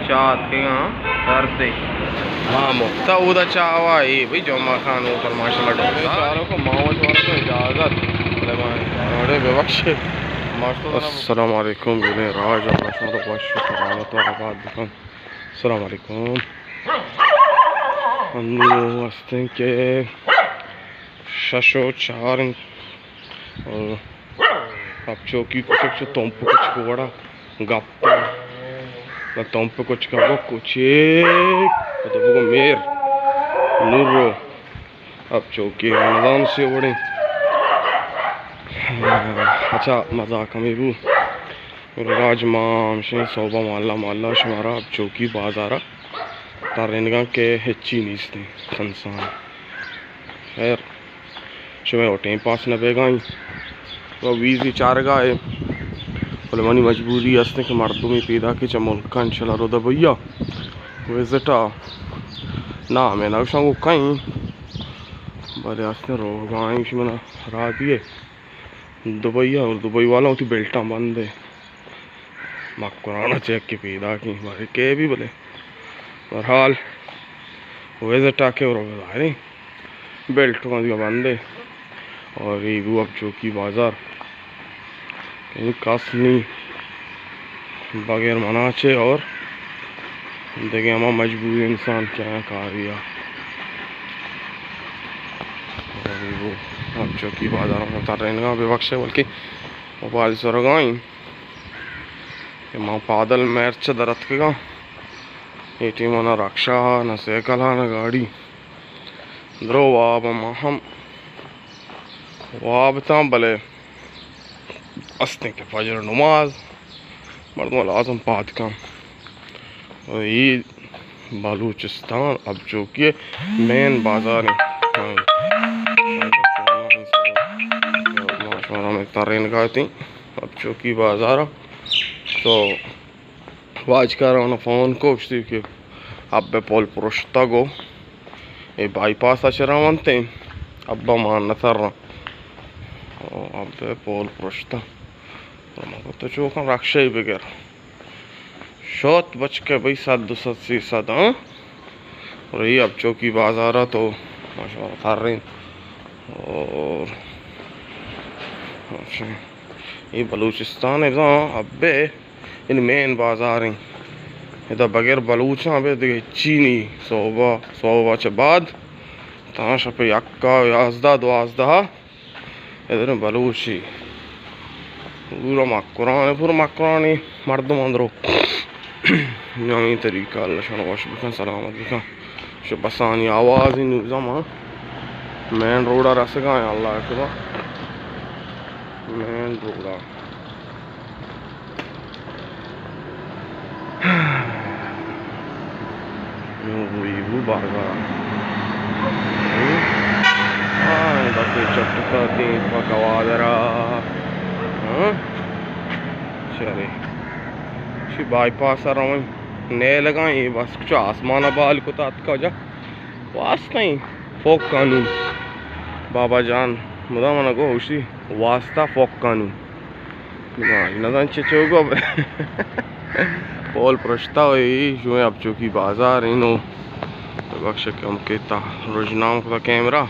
چاہ اتکگاں، درد ایں۔ ہاں، مفتا اودا چاہ وا اے بھئی، جمعہ خان ہوٹل ماشاءاللہ ڈوکتا۔ چاروں کو ماما چاروں کو اجازت۔ بلے ماں، اڑے ببخش۔ السلام علیکم، گلیں راج، اللہ شما رو خوش و سلامت و آباد بکن۔ السلام علیکم۔ انو ہستیں کہ شش و چار انت۔ او، اب چوکی کچک چو تمپ کچک وڑا گپ۔ نہ تمپ کچک بو کچک۔ تو بگو میر۔ نور رو۔ اب چوکی ہاندان سے وڑیں۔ اچھا، مزاک ہمیں بو۔ راج ما ہمشیں صوبہ محلہ محلہ شمارا اب چوکی بازارا ترینگاں کہ ہچی نیستیں، سنسان۔ خیر، شمئے و ٹیم پاس نہ بیگا ایں۔ و ویزی چارگا اے۔ بلے منی مجبوری است کہ مردمی پیدا کہ چہ ملکاں انشاءاللہ رو دبئی ءَ وزٹ ءَ۔ نہ، ہمے نہ گوشاں گوں کئیں۔ بلے است روگا ایں، شمنا راہ دیے۔ دبئی ءَ، اور دبئی والا وتی بیلٹاں بند اے۔ مکران ءَ چیک کہ پیدا کیں، بارے کہ بی بلے۔ بہرحال، وزٹ ءَ کہ اور ظاہریں بیلٹ کو دیگا بند اے۔ اور اے بو اب چوکی بازار۔ کہیں کس نی بغیر منا چے اور دگہ ہما مجبوری انسان کیا کاری آ۔ اور اے بو اب چوکی بازار ہم ترینگا بے بخش اے، بلکہ موبائل سرگا ایں کہ ما پادل مرچ در اتکگاں۔ اے ٹیم ءَ نہ رکشہ ءَ، نہ سائیکل ءَ، نہ گاڑی۔ درو واب ما ہم واب تاں، بلے استیں کہ فجر نماز مردم لازم پاد کن۔ اے بلوچستان اب چوکی مین بازار ایں۔ ہاں۔ ما شمارا ہمے ترینگا اتیں اب چوکی بازار۔ تو واجکار ءَ من فون کو، گوشتی کہ اب پول پرشتگ و اے بائی پاس ءَ چہ رونت ایں، اب مان نہ تراں۔ او اب پول پرشتگ۔ من گو تو چوکاں رکشہ ءَ بگر۔ شوت بچکے بھئی، صد، دو صد، سیصد، ہاں؟ اور اے اب چوکی بازار ءَ تو ماشاءاللہ ترینت۔ اور اچھا، اے بلوچستان اے، بزاں ابے، یعنی مین بازار ایں۔ ادا بغیر بلوچاں ابے دگہ ہچی نی۔ صوبہ، صوبہ چہ بعد تاں شپ یک ءَ یازدہ، دوازدہ ادھر بلوچی۔ پورا مکران، پورا مکرانی مردم اندرو۔ ہمے طریقہ، اللہ شان وش بکن، سلامت بکن۔ شو بسانی آواز نو زمان مین روڈ ءَ رسگا ایں، اللہ اکبر۔ مین روڈ ءَ۔ نوں اے بو بازار۔ ہاں، بس اے چٹکا دیم پہ گوادر ءَ۔ ہاں؟ چرے۔ چی بائی پاس ءَ رویں۔ نیلگاں اے بس کچھ آسمان ءَ بال کتا اتکا جا۔ واسطہ ایں فوک قانون۔ بابا جان مدام منا گو اوشی واسطہ فوک قانون۔ نہ، نہ زان چے چو گو۔ پول پرشتا ہوئی، شویں اب چوکی بازار اینو۔ بخش کم کے تا رجنام خدا کیمرہ۔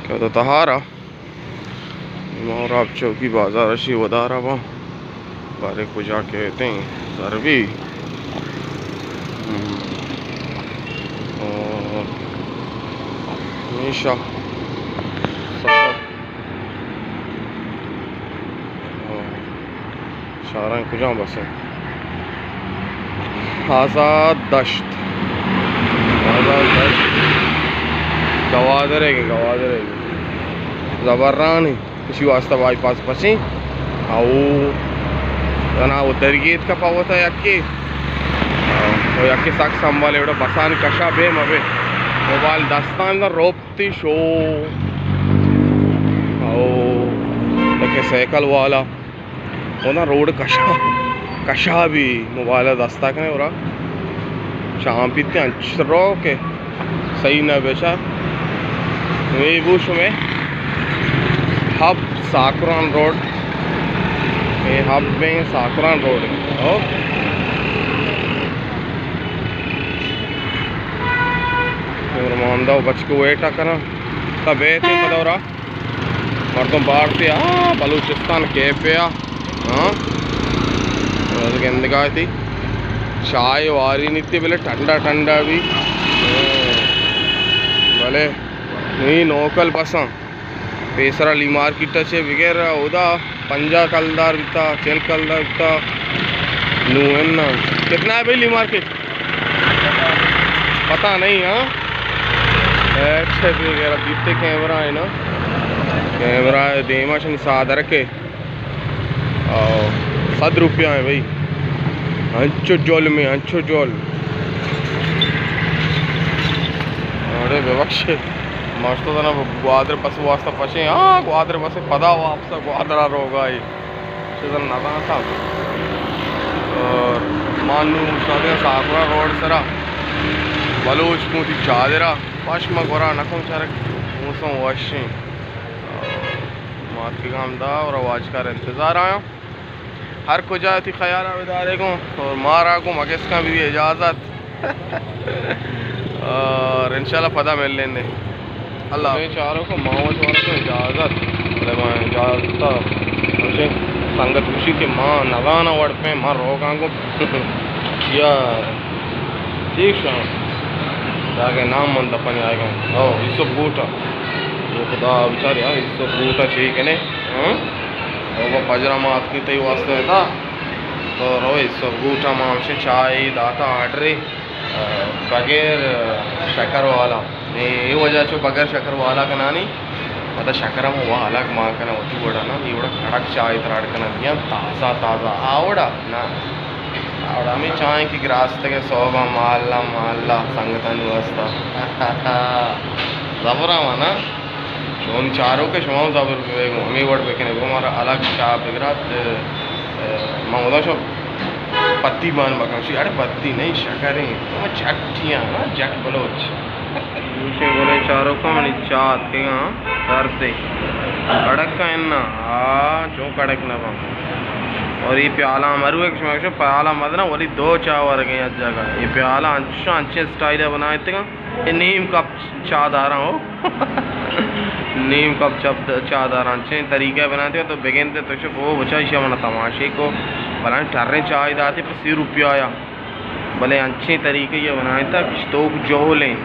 کہ تو تہارا۔ ما اور اب چوکی بازار اشی ودارا با۔ بارے کجا کہتے ہیں؟ سروی۔ ہم۔ اور ہمیشہ سفر۔ اور شہران کجام بس ہیں؟ آزاد دشت۔ آزاد دشت۔ گوادر ہے کہ گوادر ہے۔ زبرانی۔ اشی واسطہ بائی پاس پچیں۔ او زنا و درگیت کا پاوتا یکی۔ او یکی سک سنبھالے وڑا بسان کشا بے مبے۔ موبائل دستان دا روپتی شو۔ او یکی سائیکل والا۔ اونا روڈ کشا، کشا بی موبائل دستا کنے اورا۔ شام پیتے انچ رو کہ صحیح نہ بیچا۔ وی بو شمے ہب ساکران روڈ۔ اے ہب میں ساکران روڈ۔ او۔ ماندا و بچکو ویٹا کناں۔ تا بیت پدا ورا مردم بارتے، آ، بلوچستان کیفے آ۔ ہاں۔ گندگا تھی۔ چائے واری نیتی، بلے ٹھنڈا ٹھنڈا بھی۔ ہاں۔ بلے نی نوکل بساں۔ پیسرا لی مارکیٹ چے بغیر اودا پنجاہ کلدار بیتا، چل کلدار بیتا۔ نو ہے نا۔ کتنا ہے بھائی لی مارکیٹ؟ پتہ نہیں، ہاں۔ اچھا، بغیر بیتے کیمرہ ہے نا۔ کیمرہ ہے، دیما شنی سادر کے۔ او، صد روپیہ ہے بھائی۔ انچو جول میں، انچو جول۔ اڑے ببخش، ماشتو دنا گوادر بس واسطہ پچے۔ ہاں، گوادر بس پدا واپس گوادر روگا ہے۔ چیزا نہ داتا۔ اور مانو شادی ساکرا روڈ سرا بلوچ کوتی چادرا پشم گورا نکن چرک موسم وشیں۔ ماتکگاں ہمدا اور آواز کار انتظار آیا۔ ہر کجا تئی خیال ءَ بدارے گوں اور مارا گوں مگسکاں بھی اجازت۔ اور انشاءاللہ پدا ملیں نے۔ اللہ۔ میں چاروں کو ماں وت وارا کو اجازت۔ بلے ما اجازت مجھے سنگت گوشی کہ ما نزاناں وڑ پہ ما روگاں گوں۔ یا ٹھیک شاں۔ داگے نام من دپنی آئے گوں۔ او، یوسف گوٹا۔ او خدا بچاری، ہاں، یوسف گوٹا چی کنے؟ ہاں؟ او با پجرا ما اتکی تئی واسطے تا۔ تو روئے یوسف گوٹا ما ہمشے چائے داتا آرڈرے، آ، بغیر، آ، شکر والا۔ اے، اے وجہ چو بغیر شکر والا کنانی۔ پدا شکر ہم وا الگ ما کنا وتی وڑا نا، اے وڑا کڑک چائے تراڑ کنا دیا، تازہ تازہ آ وڑا نا۔ آ وڑا ہمیں چائے کی گراستگے صوبہ مالا مالا سنگتانی واسطہ۔ زبرا وانا۔ شون چارو کہ شما ہم زبر بے گو، ہمیں وڑ بکنے گو، مارا الگ چا بگرات، اے، من ادا شو پتی بان بکن، شی اڑے پتی نہیں، شکریں، وہ چٹیاں نا، جٹ بلوچ۔ دوشیں گلیں چاروکاں منی چات کے گاں درد ہے۔ کڑک کا اننا، آ، چون کڑک نہ بان۔ اور یہ پیالہ مرو ایک شما شو پیالہ مدنا، ولی دو چا ورگیں از جگہ۔ یہ پیالہ انچو انچیں سٹائل بنائے تھے گا۔ یہ نیم کپ چا داراں ہو۔ نیم کپ چپ چا داراں۔ چین طریقہ بناتے ہو تو بگنتے تو شو، او بچا، ایشی منا تماشے کو۔ بلان ٹریں چائے داتے پر سی روپیہ آیا۔ بلے انچیں طریقے یہ بنائے تا کہ توک جہلیں۔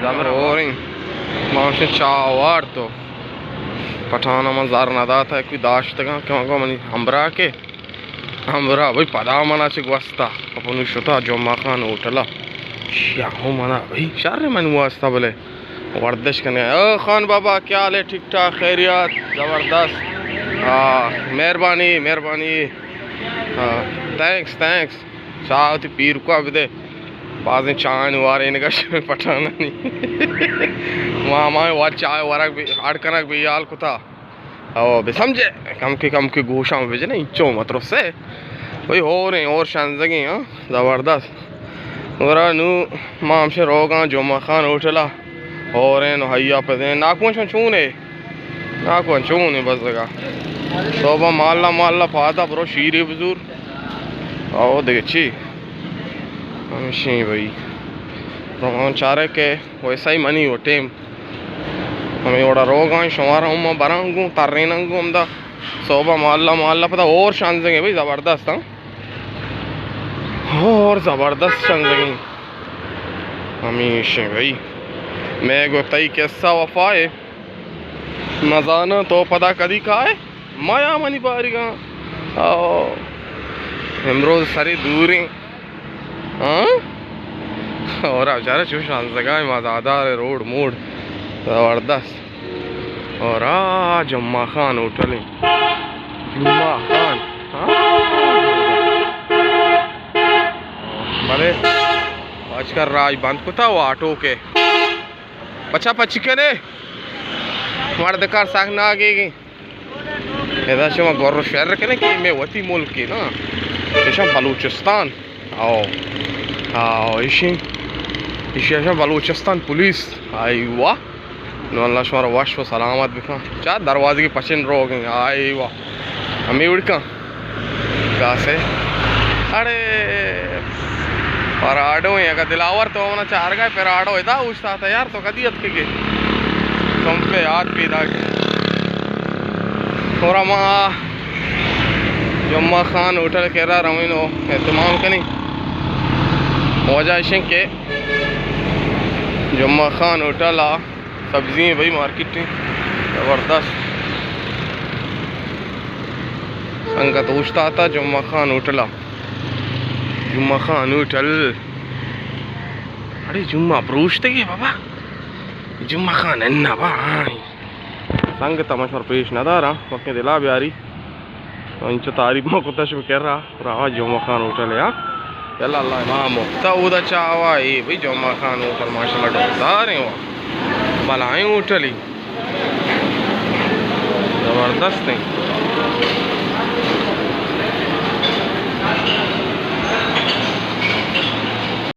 زبر ہوریں۔ ماشے چا وار تو۔ پٹھانا من زر نہ داتا، کوئی داشتگاں کہ من گو منی ہمراہ کے۔ ہمراہ بھئی پدا منا چہ گوستا۔ اپنو شتا جمعہ خان ہوٹلا۔ شاہو منا بھئی شر من واسطہ بلے ورزش کنے۔ او خان بابا، کیا حال ہے؟ ٹھیک ٹھاک، خیریت؟ زبردست۔ ہاں، مہربانی، مہربانی۔ ہاں، تھینکس، تھینکس۔ چاہ وتی پیرکا بدے۔ بازیں چاہانی وارینگا شمے پٹھانانی۔ ما، ما وت چاہ ورگ بی، اڑ کنگ بی حال کتا۔ او، بہ سمجھے، کمکے کمکے گوشاں بجنے، انچو مترسے۔ بھئی ہوریں، ہور شنزگیں، ہاں، زبردست۔ گڑا نو ما ہمشہ روگاں جمعہ خان ہوٹلا۔ ہوریں نو حیا پدیں۔ ناکو شما چونے؟ ناکو چونے بزگا؟ صوبہ مالا مالا پادا برو شیرے بزور۔ او دگہ چی؟ ہمشیں بھئی۔ روان چارے کہ ویسا ہی منی وہ ٹیم۔ ہمے وڑا روگاں، شمارا ہم براں گوں، تریناں گوں ہمدا۔ صوبہ مالا مالا پدا اور شانزگیں بھئی، زبردست، ہاں۔ اور زبردست شانزگیں۔ ہمیشیں بھئی۔ میں گو تئی قصہ وفائے۔ نزاناں تو پدا کدی کائے؟ مایا منی باریگاں۔ او۔ امروز سری دوریں۔ ہاں؟ اور بیچارہ چوش ہنزگاں، مزادار روڈ موڈ زبردست۔ اور آ جمعہ خان ہوٹل ہیں۔ جمعہ خان۔ ہاں؟ بلے آج کل راج بند کتا و آٹو کے۔ پچا پچی کنے؟ مرد کار ساکھ نہ آگے گی۔ ادا شما گور و شر کنے کہ میں وتی ملک کی نا۔ ایشاں بلوچستان۔ آؤ۔ آؤ، ایشی۔ ایشی ایشاں بلوچستان پولیس۔ آئی واہ۔ نو اللہ شما را وش و سلامت بکن۔ چا دروازے کی پچن روگیں۔ آئی واہ۔ ہمیں اڑکاں۔ کاسے۔ اڑے۔ پراڈو ایں، اگاں دلاور تو منا چارگا ئے، پراڈو ادا اوشتاتا یار، تو کدی اتکگے؟ تم پہ یاد پیدا کی۔ اور ما جمعہ خان ہوٹل کرا رویں و اہتمام کنیں۔ وجہ اش انت کہ جمعہ خان ہوٹل ءَ سبزی ایں بھئی، مارکیٹ ایں زبردست۔ سنگت اوشتاتا جمعہ خان ہوٹل ءَ۔ جمعہ خان ہوٹل۔ اڑے جمعہ پروشتگے بابا۔ جمعہ خان انا با، ہاں۔ سنگت ءَ مشور پیش نہ داراں، وقت دلا بیاری۔ انچو تعریف ما کتا شم کرا، راہ جمعہ خان ہوٹل ہے، ہاں۔ یلا اللہ امام ہو۔ تا اودا چاوا اے بھئی جمعہ خان ہوٹل ماشاءاللہ ڈولدار ایں وا۔ بلائیں ہوٹل ایں۔ زبردست ایں۔